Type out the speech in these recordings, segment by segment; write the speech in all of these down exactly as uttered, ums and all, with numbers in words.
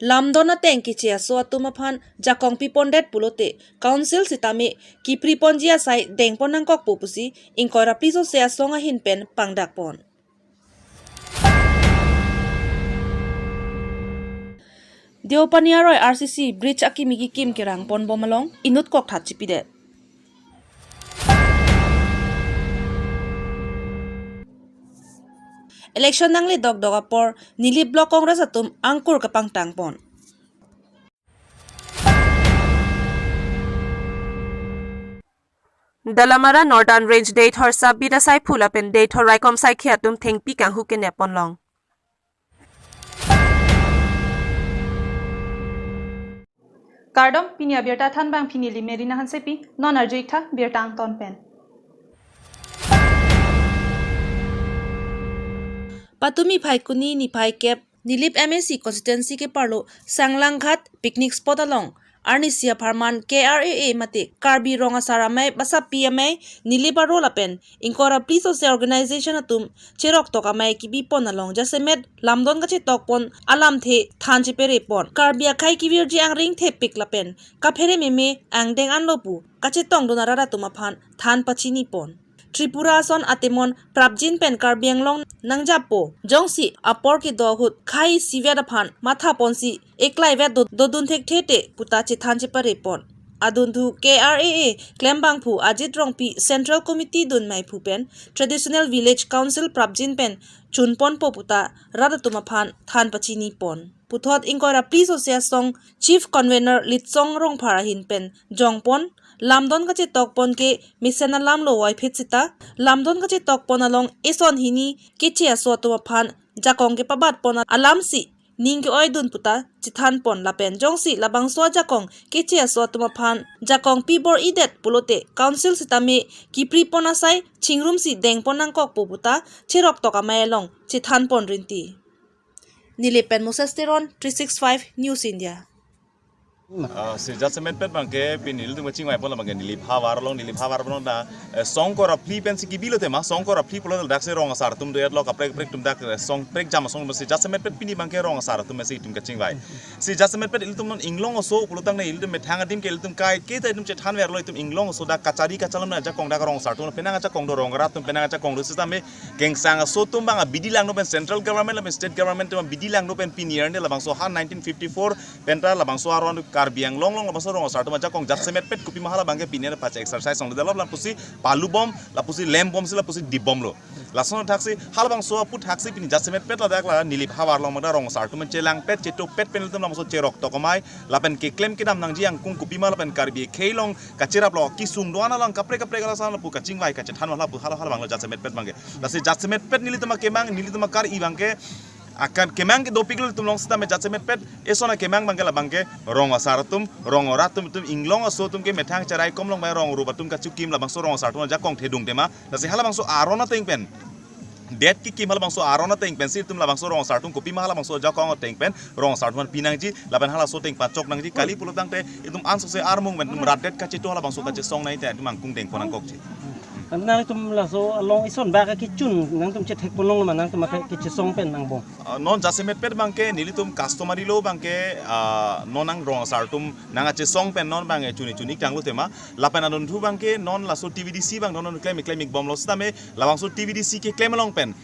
lamdon ateng keche aso atum aphan jakong pipondet pulote Council sitame kipriponji asai dengpon nangkokpo pusi ingkoi ra phli sose asong ahin pen pangdakpon. Deopani aroi R C C bridge akimi kikim kerangponbom along inut kokthat chipidet. Election nangle dokdok apor Nilip Block Congress atum angkur kapangtangpon. Dalamara Northern Range Deithor Sub-Beat asaiphu lapen Deithor Raikom Saikhi atum thengpi kanghu kenepponlong. Kardom, pini abirta thanbang pini Limeri Nahan Sepi, non arju-iktha birta angton pen. Patumi Phaikuni niphai kep Nilip M A C constituency keparlo Sanglanghat picnic spot along arnisi apharman K R A A mate Karbi Rong Asar Amei Basapi Amei Nilip Aro lapen ingkoi ra phli sose organization atum cheroktok amei kibipon along jasemet lamdon kachetokpon alamthe than cheperepon. Karbi akhei kevirji angring thepik lapen kaphere meme angdeng anlo pu kachetongdun arat atum aphan than pachinipon. Tripura ason atemon prapjin pen Karbi Anglong nangjapo. Jongsi apor kedo ahut khei isivet aphan mathaponsi eklaivet do-, dodun thekthe te puta chethan cheparepon. Adunthu K R A A klembangphu Ajit Rongpi Central Committee dunmeiphu pen Traditional Village Council prapjin pen chunponpo puta rat atum aphan than pachinipon. Puthot ingkoi ra phli sose asong Chief Convener Litsong Rongphar ahin pen jongpon, lamdon kachetokpon ke mesen alamlo voiphit sita, lamdon kachetokpon along eson hini keche aso atum aphan jakong kepabatpon alamsi ning ke-oidun puta chethanpon lapen jongsi labangso ajakong keche aso atum aphan jakong pibor-idet pulote Council sitame kipripon asai chingrumsi dengpon nangkokpo puta cheroktok amei along chethanpon rinti. Nilip pen Moses Teron, three six five News India. Ah, si jasemetpet abangke pini ilitum kachingvaipon labangke Nilip havar along, Nilip havar along dak, eh, song ingkoi ra phli pensi kibilo tema, song ingkoi ra phli pulo dak si rong asar atum do-etlo kaprek kaprek atum dak, eh, song prekjam asong si jasemetpet pini abangke rong asar atum si itum kachingvai. Si jasemetpet ilitum non inglong aso pulotangte ilitum methang adim ke ilitum kaike ta itum chethanverlo itum inglong aso dak kachari kachelem ajakong dak rong asar atum penang ajakong do rong arat atum penang ajakong do sitame kengsang aso atum abang abidi langno pen central government lapen state government atum abidi langno pen pini arni labangso ha nineteen fifty-four penta labangso aron Karbi Anglong along labangso rong asar atum ajakong jasemetpet kopima halabangke pini pache exercise along develop lapusi palubom lapusi lembomsi lapusi dibomlo. Lason thaksi halabangso aputhak si pini jasemetpet ladak la Nilip havar along mada rong asar atum chelangpet chetopet pen ilitum labangso cheroktok amei lapen keklem kedam nangji angkung kopima lapen Karbi akhei along kacheraplo kesung do-an along kaprek kaprek alasan lapu kachingvai kachethan lapu hala halabanglo jasemetpet abangke. Lasi jasemetpet nelitum akemang nelitum akar-i abangke akan kemang ke dopiklo itum along sitame jasemetpet eson akemang abangke labangke rong asar atum rong arat atum itum inglong aso atum ke methang cherai komlong abang rong rup atum kachikim labangso rong asar atum ajakong thedung tema. Lasi halabangso aron ateng pen det kikim halabangso aron ateng pensi itum labangso rong asar atum kopima halabangso ajakong ateng pen rong asar atum pinangji lapen halaso ateng pachok nangji kali pulotangte itum ansose armung pen itum rat det kacheto halabangso kachesong nai te itum angkung dengpon nangkokji. Nangtum laso along eson bak kechun nangtum chethekponlong ma nangtum ake kechesong pen nangbom. Ah, non jasemetpet abangke nelitum customary law abangke, ah, non nang rong asar atum nangkachesong pen non abangke chuni chuni tanglo tema lapen adunthu abangke non laso T V D C abang non non klem klem-ikbomlo sitame labangso T V D C keklem along pen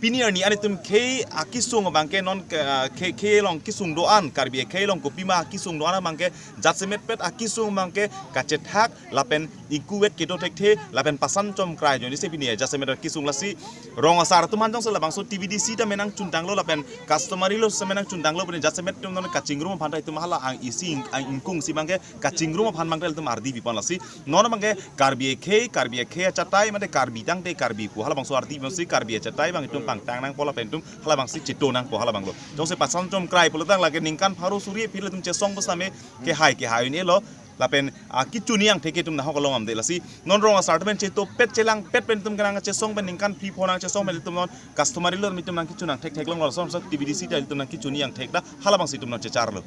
pini arni anitum khei akesung abangke non ke, ah, khei khei along kesung do-an Karbi akhei along kopima akesung do-an abangke jasemetpet akesung abangke kachethak lapen ingkuvet kedo thekthe lapen pasan chomkrai ajoine si pini jasemet akesung lasi rong asar atum aphan jongsi labangso T V D C ta menang chuntanglo lapen customary law si menang chuntanglo pini jasemet atum non kachingrum aphan ta itum hala ang isi ang ingkung si abangke kachingrum aphan abangke itum ardi bipon lasi non abangke Karbi akhei Karbi akhei achatai mate Karbi tangte Karbi pu halabangso ardi bipon si Karbi achatai abang itum pangtang nangpo lapen itum halabangsi cheto nangpo halabanglo. Jongsi pasan chomkrai pulotang lake ningkan pharo suri aphi itum chesong pusitame kehai kehai un-elo lapen, ah, kechuni angthek itum nahok along amde lasi non rong asar atum pen chetopet chelangpet pen itum kenang chesong pen ningkan phli pho nangchesong pen itum non customary law itum nangkechun angthek theklonglo lason so T V D C ta itum nangkechuni angthek ta halabangsi itum non checharlo.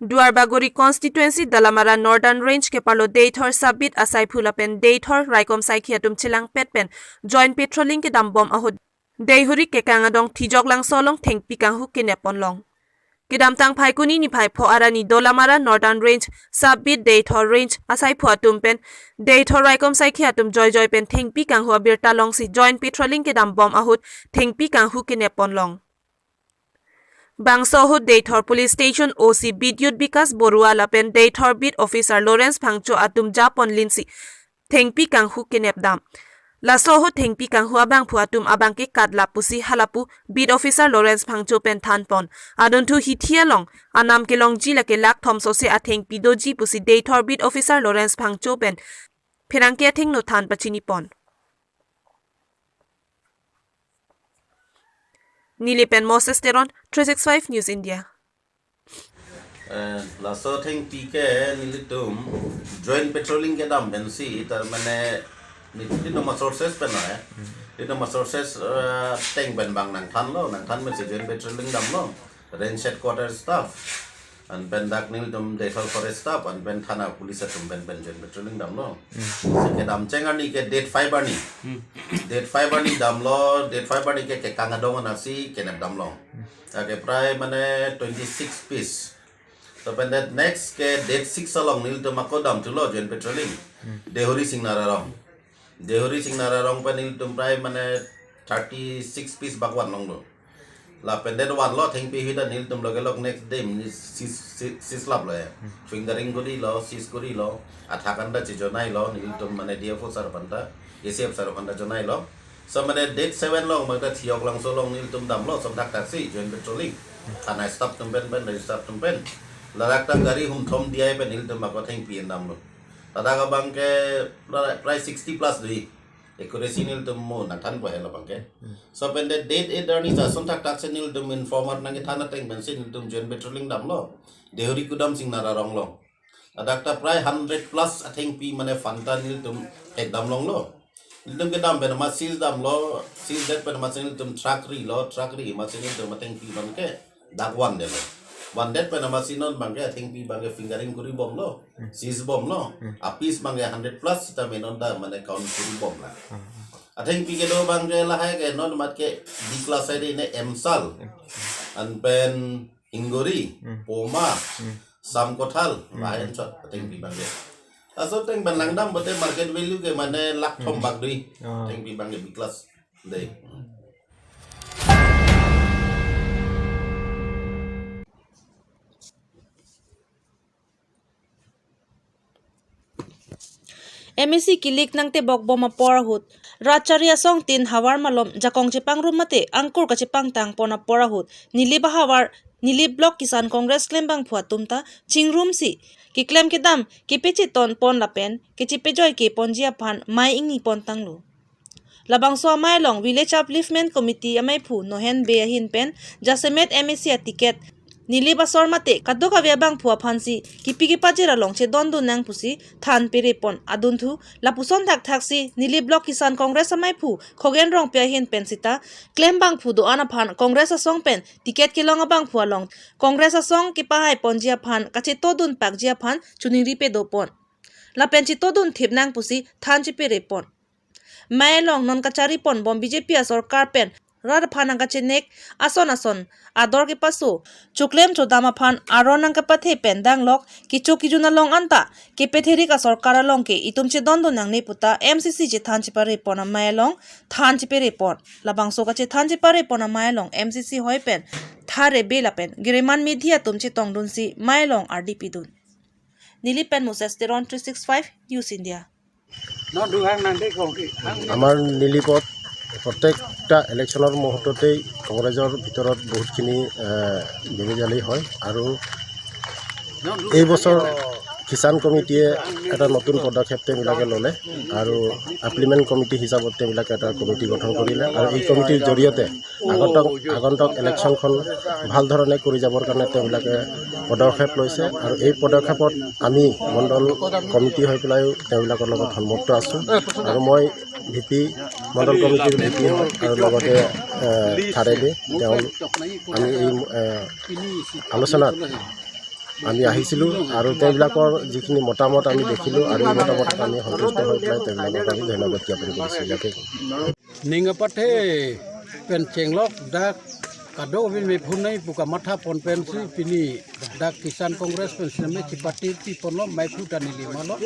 Duarbagori constituency Dalamara Northern Range keparlo Deithor Sub-Beat asaiphu lapen Deithor Raikom Saikhi atum chelangpet pen joint patrolling kedambom ahut Deihori kekang adong Thijok Langso along thengpi kanghu kenep ponlong. Kedamtang Phaikuni niphai pho arni Dolamara Northern Range, Sub-Beat Deithor Range asaiphu atum pen Deithor raikom saikhi atum joijoi pen thengpi kanghu abirta longsi joint patrolling kedam bom ahut thengpi kanghu kenep ponlong. Bangso ahut Deithor Police Station O C Bidyut Bikas Borua lapen Deithor Beat Officer Lawrence Phangcho atum japon linsi thengpi kanghu kenep dam. Laso ahut thengpi kanghu abangphu atum abangke katlap pusi halapu Beat Officer Lawrence Phangcho pen thanpon. Adunthu hithi along anam kelongji lake lakh thom sose athengpi doji pusi Deithor Beat Officer Lawrence Phangcho pen pherangke athengno than pachinipon. Neli pen Moses Teron, three six five News India. Eh, laso thengpi ke nelitum joint patrolling kedam pensi, tar mane nelitum asources pen, eh. Nelitum asources, eh, ateng pen bang nangthanlo, nangthan pensi joint patrolling damlo. Range headquarter staff, anpen dak nelitum Deithor forest staff, anpen thana police atum pen pen joint patrolling damlo. Si kedam cheng arni ke date five arni. Date five arni damlo, date five arni ke kekang adong anasi kenep damlo. Ake prai mane twenty-six piece. To pen that next ke date six along nelitum ako damthulo joint patrolling. Deihori Singnar arong. Deihori Singnar arong pen nelitum prai mane thirty-six piece bak vanlonglo. Lapen that vanlo thengpi ahut ta nelitum lok lok next day ni seize, seize, seize laplo ya. Fingering korilo, seize korilo. Athak an ta chijonailo, nelitum mane D F O sir aphan ta, A C F sir aphan ta jonailo. So mane date seven along mane Thijok Langso along nelitum damlo, som thakthak si joint patrolling. Thana staff atum pen pen, range staff atum pen. Ladak ta gari hum thom diya pen nelitum ako thengpi an damlo. Ladak abangke prai sixty plus dui. Accuracy nelitum mo nangthanpo helo abangke. So pen the date eight arni jason thakthak si nelitum informer nangkethan ateng pensi nelitum joint patrolling damlo. Deihori kudam Singnar arong along. Ladak ta prai hundred plus athengpi mane phanta nelitum thek damlonglo. Nelitum kedam pen amat seize damlo, seize det pen amatsi nelitum truck rilo, truck ri amatsi nelitum athengpi abangke dak vandetlo. Vandet pen amatsi non abangke athengpi abangke fingering kori bomlo, seize bomlo. Apiece abangke hundred plus sitame non ta mane count kori bomlo. Athengpi kedo abangke lahai ke non amat ke D class aide ne emsal. Anpen Hingori, poma, samkothal, lahai anchot athengpi abangke. Laso ateng pen langdam pote market value ke mane lakh thom bak dui. Athengpi abangke B class dei. M A C kilik nangtebok bom apor ahut, rat chari asong tin havar malom jakong chepangrum mate angkur kachepangtang pon apor ahut, Nilip ahavar, Nilip Block Kisan Congress klembangphu atum ta chingrumsi keklem kedam kepecheton pon lapen kechepejoi ke ponji aphan mei ingni pontanglo. Labangso amei along Village Upliftment Committee ameiphu Nohen Bey ahin pen jasemet M A C aticket Nilip asor mate kadokave abangphu aphansi kipi kepajir along chedondun nang pusi than perepon adunthu lapuson thakthaksi Nilip Block Kisan Congress ameiphu Khogen Rongpi ahin pen sita klembangphu do-an aphan Congress asong pen ticket kelong abangphu along Congress asong kepahai ponji aphan kachetodun pakji aphan choningri pedopon. Lapen chetodun thip nang pusi than cheperepon. Mei along non kachari pon bom B J P asorkar pen rat aphan nangkachenek ason ason ador kepaso, choklem chodam aphan aron nangkapathe pen danglok kecho kejun along anta kepetherik asorkar along ke itum chedondun nangne puta M C C chethan cheparepon amei along than cheperepon. Labangso kachethan cheparepon amei along M C C hoi pen Thare Bey lapen Giriman Medhi atum chetongdunsi mei along ardi pidun. Nilip pen Moses Teron, three six five News India. আমাৰ নিলিপত প্ৰত্যেকটা ইলেকশ্যনৰ মুহূৰ্ততেই কংগ্ৰেছৰ ভিতৰত বহুতখিনি, এ, বেমেজালি হয় আৰু এই বছৰ কিষাণ কমিটিয়ে এটা নতুন পদক্ষেপ তেওঁলোকে ল'লে আৰু আপলিমেণ্ট কমিটি হিচাপত তেওঁলোকে এটা কমিটি গঠন কৰিলে আৰু এই কমিটিৰ জৰিয়তে আগন্তুক, আগন্তুক ইলেকশ্যনখন ভাল ধৰণে কৰি যাবৰ কাৰণে তেওঁলোকে পদক্ষেপ লৈছে আৰু এই পদক্ষেপত আমি মণ্ডল কমিটি হৈ পেলাইও তেওঁলোকৰ লগত সন্মুক্ত আছোঁ আৰু মই ভি পি, মণ্ডল কমিটিৰ ভি পি হয় আৰু লগতে, এ, থাৰেবি তেওঁ আমি এই, এ, আলোচনাত আমি আহিছিলোঁ আৰু তেওঁলোকৰ যিখিনি মতামত আমি দেখিলোঁ আৰু এই মতামতত আমি সন্তুষ্ট হৈ পেলাই তেওঁলোকক আমি ধন্যবাদ জ্ঞাপন কৰিছোঁ। ইয়াকে Ning apathe Pen chenglok dak kadokave mephu nangji pu kamatha pon pensi pini dak Kisan Congress pen sitame chipatir pi ponlo, mephu ta neli malo.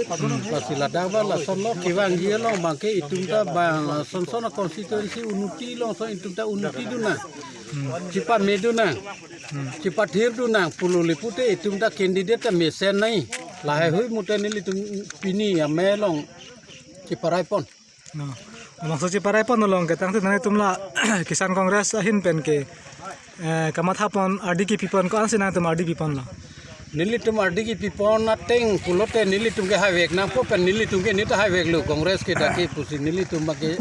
Lasi ladak ba lasonlo, kevangji along abangke itum ta bang son son a constituency unnoti along son itum ta unnoti dun nang. Chipame dun nang. Chipathir dun nang pulo le pute itum ta candidate ta mesen nangji. Lahaihui mute nelitum pini amei along chiparai pon. No. Labangso chiparai pon along ke tangte nangtum la Kisan Congress ahin pen ke, eh, kamatha pon ardi kepi pon ko-ansi nangtum ardi pi ponlo? Nelitum ardi kepi pon ateng pulote nelitum ke haivek nangpo pen nelitum ke neta haiveklo, Congress ke dak ke pusi nelitum abangke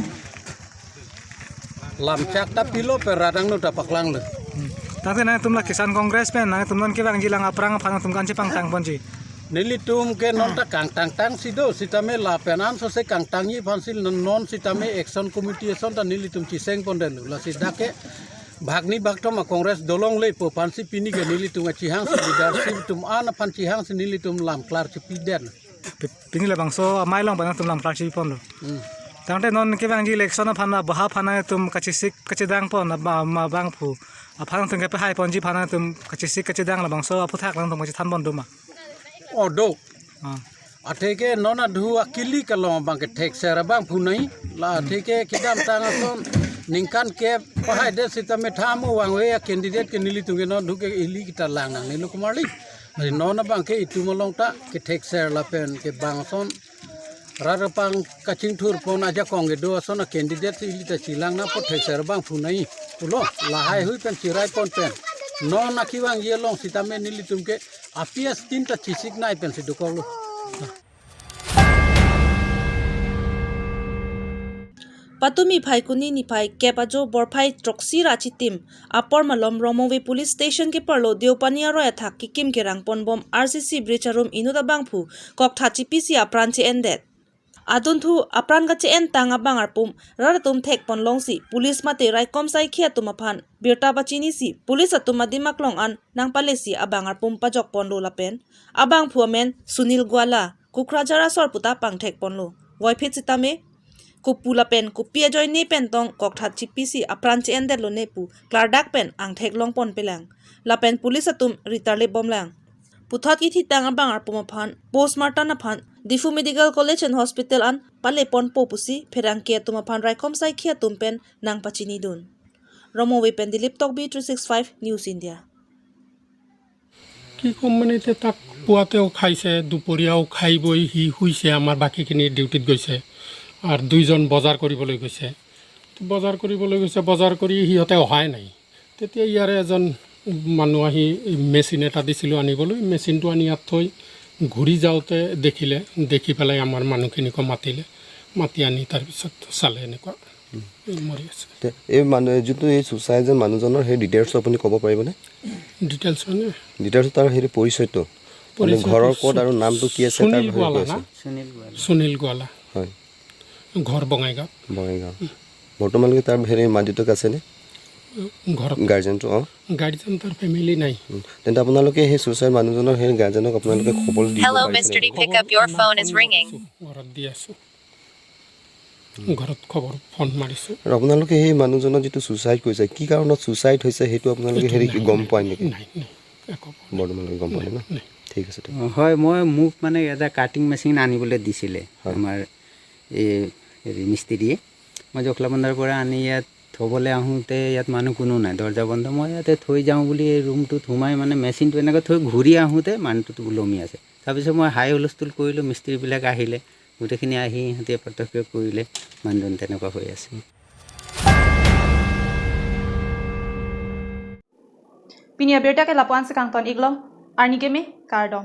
lamchak ta pilo pen rat angno ta paklanglo. Hmm. Tangte nangtum la Kisan Congress pen nangtum non kevangji alang aphrang aphan nangtum ko-ansi pangtang ponji? Nelitum ke non ta kangtang tangsi do, sitame lapen ansose kangtangji aphansi non, non sitame action committee ason ta nelitum chiseng pondetlo. Lasi dak ke bhagni bhagthom a Congress dolongle pu aphansi pini ke nelitum achihangsi leadership atum an aphan chihangsi nelitum lam klar chipidet. Pi-, pini labangso amei along pen nangtum lam klar chipi ponlo. Hmm. Tangte non kevangji election aphan, abaha aphan nangtum kachesik kachedang pon, aba-, ma bangphu aphan nangtum kepahai ponji aphan nangtum kachesik kachedang labangso aphuthak nangtum kachethan pon doma? Oh, do. Ah. Atheke non adhu akili kalong abangke thekser abangphu nangji. La atheke kedamtang ason ningkan kep pahaidet sitame tha mo vangve a candidate ke nelitum ke non adhu ke ili kita lang nangnelo komarli. Ari non abangke itum along ta kethekser lapen ke bang ason rat aphan kachingthur pon ajakong kedo ason a candidate si ili ta chelang nangpo, thekser abangphu nangji pulo, lahaihui pen chirai pon pen. Non akevangji along sitame nelitum ke api astin ta chesik nai pensi dokoklo. Patumi Phaikuni niphai kep ajo borphai throksi ra chitim apor malom Romove Police Station keparlo Deopani aroi athak kekim kerang ponbom R C C bridge arum inut abangphu kokthat chipisi apran che-endet. Adunthu apran kache-entang abang arpum rat atum thek pon longsi police mate raikom saikhi atum aphan birta pachinisi police atum adim aklong an nangpalesi abang arpum pajok ponlo lapen abangphu amen Sunil Gwala, Kokrajhar asor puta pangthek ponlo. Voiphit sitame kopu lapen kopi ajoine pen tong kokthat chipisi apran che-endetlone pu klardak pen angthek long ponpelang. Lapen police atum ritarlip bomlang. Puthot kithitang abang arpum aphan postmortem aphan Diphu Medical College and Hospital an pale ponpo pusi pherangke atum aphan raikom saikhi atum pen nangpachinidun. Romove pen Dilip Tokbi, three six five News India. কি ক'ম মানে, এতিয়া তাক পুৱাতেও খাইছে, দুপৰীয়াও খাই বৈ সি শুইছে, আমাৰ বাকীখিনি ডিউটিত গৈছে, আৰু দুইজন বজাৰ কৰিবলৈ গৈছে। বজাৰ কৰিবলৈ গৈছে, বজাৰ কৰি সিহঁতে অহাই নাই। তেতিয়া ইয়াৰে এজন মানুহ আহি মেচিন এটা দিছিলোঁ আনিবলৈ, মেচিনটো আনি ইয়াত থৈ ঘূৰি যাওঁতে দেখিলে, দেখি পেলাই আমাৰ মানুহখিনিকো মাতিলে, মাতি আনি তাৰপিছত চালে এনেকুৱা এই মৰি আছে। তে-, এই মানুহ, যিটো এই চুচাইড যে মানুহজনৰ, সেই ডিটেইলছ আপুনি ক'ব পাৰিবনে? ডিটেইলছ মানে? ডিটেইলছ তাৰ হেৰি পৰিচয়টো, মানে পৰিচয়টো ঘৰৰ ক'ত আৰু নামটো কি আছে তাৰ সুনীল বিষয়ে গোৱালা কৈ আছে। না? সুনীল গোৱালা। সুনীল গোৱালা। হয়। ঘৰ বঙাইগাঁও। বঙাইগাঁও। বৰ্তমানলৈকে তাৰ হেৰি মাক দেউতাক আছেনে? ঘৰত। গাৰ্জেনটো, অ। গাৰ্জেন তাৰ ফেমিলি নাই। উম। তেন্তে আপোনালোকে সেই চুচাইড মানুহজনৰ সেই গাৰ্জেনক আপোনালোকে খবৰ দিব Hello, পাৰিছে Mister নেকি? D, pick up your phone is ringing. ঘৰত দি আছোঁ। ঘৰত খবৰ, ফোন মাৰিছোঁ। আৰু আপোনালোকে সেই মানুহজনৰ যিটো চুচাইড কৰিছে, কি কাৰণত চুচাইড হৈছে সেইটো আপোনালোকে এইটো হেৰি নাই, গম নাই, পোৱা নেকি? নাই, নাই, একো পোৱা নাই। বৰ্তমানলৈকে গম পোৱা নাই ন? নাই, নাই। ঠিক আছে, ঠিক। অ, হয়, মই, মোক মানে এটা কাটিং মেচিন আনিবলৈ দিছিলে, হয়। আমাৰ এই হেৰি মিস্ত্ৰীয়ে। মই জখলাবন্ধাৰ পৰা আনি ইয়াত থ'বলৈ আহোঁতে ইয়াত মানুহ কোনো নাই, দৰ্জা বন্ধ। মই ইয়াতে থৈ যাওঁ বুলি এই ৰুমটোত সোমাই মানে মেচিনটো এনেকৈ থৈ ঘূৰি আহোঁতে মানুহটোতো ওলমি আছে। তাৰপিছত মই হাই হুলস্থুল কৰিলোঁ, মিস্ত্ৰীবিলাক আহিলে, গোটেইখিনি আহি সিহঁতে প্ৰত্যক্ষ কৰিলে মানুহজন তেনেকুৱা হৈ আছে। Pini abirta ke lapu-an si kangton-iklo, arni keme, kardom.